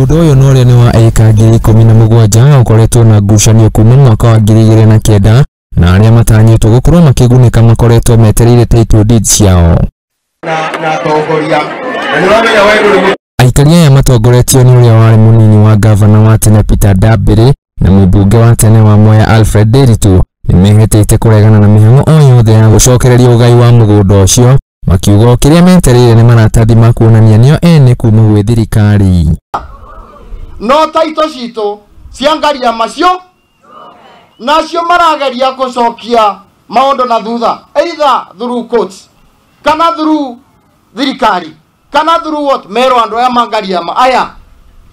Mũgũnda ũyũ na ũrĩa nĩ wa ĩka 17,000 ũkoretwo na ngucanio kuma mwaka wa 2009 na arĩa matanyĩtwo gũkorwo makĩgunĩka makoretwo metereire title deeds ciao. Aikari aya matongoretio nĩ ũrĩa warĩ mũnini wa gavana wa tene Peter Ndambĩrĩ na mũmbunge wa tene wa Mwea Alfred Nderitu nĩmehĩtĩte kũregana na mĩhang'o o yothe ya gũcokereria ũgai wa mũgũnda ũcio, makiuga o kĩrĩa metereire nĩ maratathi ma kuonania nĩo ene kuma gwĩ thirikari. No taito citũ cia ngaria macio nacio marageria gũcokia maũndũ na thutha, either through courts kana through thirikari kana through what, merwo andũ aya mangaria ma aya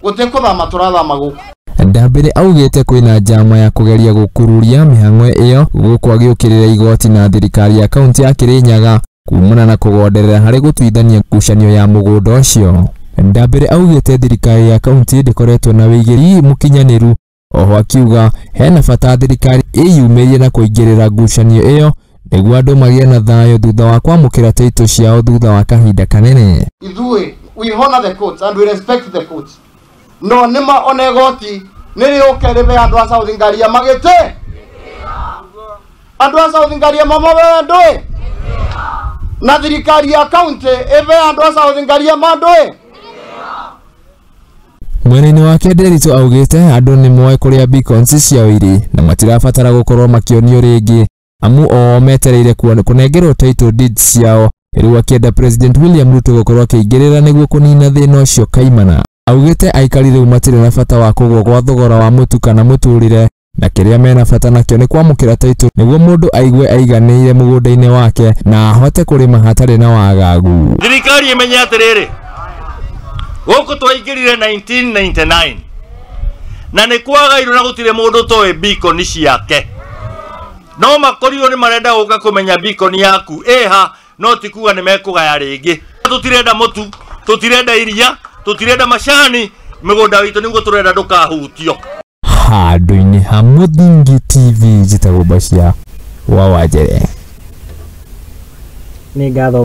gũtikũthama tũrathama gũkũ. Ndambĩrĩ augĩte kwĩna njama ya kũgeria gũkururia mĩhang'o ĩyo gũkũ agĩũkĩrĩra igoti na thirikari ya kaunti ya Kirinyaga kumana na kũgonderera harĩ gũtuithania ngucanio ya mũgũnda ũcio. Ndambĩrĩ augĩte thirikari ya kaunti ndĩkoretwo na wĩigĩrĩri mũkinyanĩru, oho akiuga hena bata thirikari ĩyumĩrie na kũingĩrĩra ngucanio ĩyo nĩguo andũ magĩe na thayũ thutha wa kwamũkĩra taitũ ciao thutha wa kahinda kanene. Ithuĩ we honor the courts and we respect the courts, no nĩma ona igoti nĩrĩũke rĩbe andũ a South Ngaria magĩte andũ a South Ngaria mamabe ndũĩ na thirikari ya kaunti ĩbe andũ a South Ngaria mandũĩ. Mwena-inĩ wake Nderitu augĩte andũ nĩ moĩ kũrĩa beacons ciao irĩ na matirabatara gũkorwo makĩonio rĩngĩ amu o metereire kũnengerwo title deeds ciao. Rĩu akĩenda President William Ruto gũkorwo akĩingĩrĩra nĩguo kũnina thĩna ũcio kaimana. Augĩte aikari rĩu matirĩ na bata wa kũgũa gwa thogora wa mũtu kana mũtũrĩre, na kĩrĩa mena bata nakĩo nĩ kwamũkĩra title nĩguo mũndũ aigue aiganĩire mũgũnda-inĩ wake na ahote kũrĩma hatarĩ na wagagu. Thirikari ĩmenye atĩrĩrĩ, gũkũ twaingĩrire 1999 na nĩ kwagairwo na gũtirĩ mũndũ toĩ beacon ciake, no makorirwo nĩ marenda gũka kũmenya beacon yaku ĩha, no ti kuga nĩ mekũgaya rĩngĩ. Tũtirenda mũtu, tũtirenda iria, tũtirenda macani, mĩgũnda itũ nĩguo tũrenda ndũkahutio. Handũ-inĩ ha Mũthingi TV njĩtagwo Mbacia wa Wanjere. Nĩ ngatho.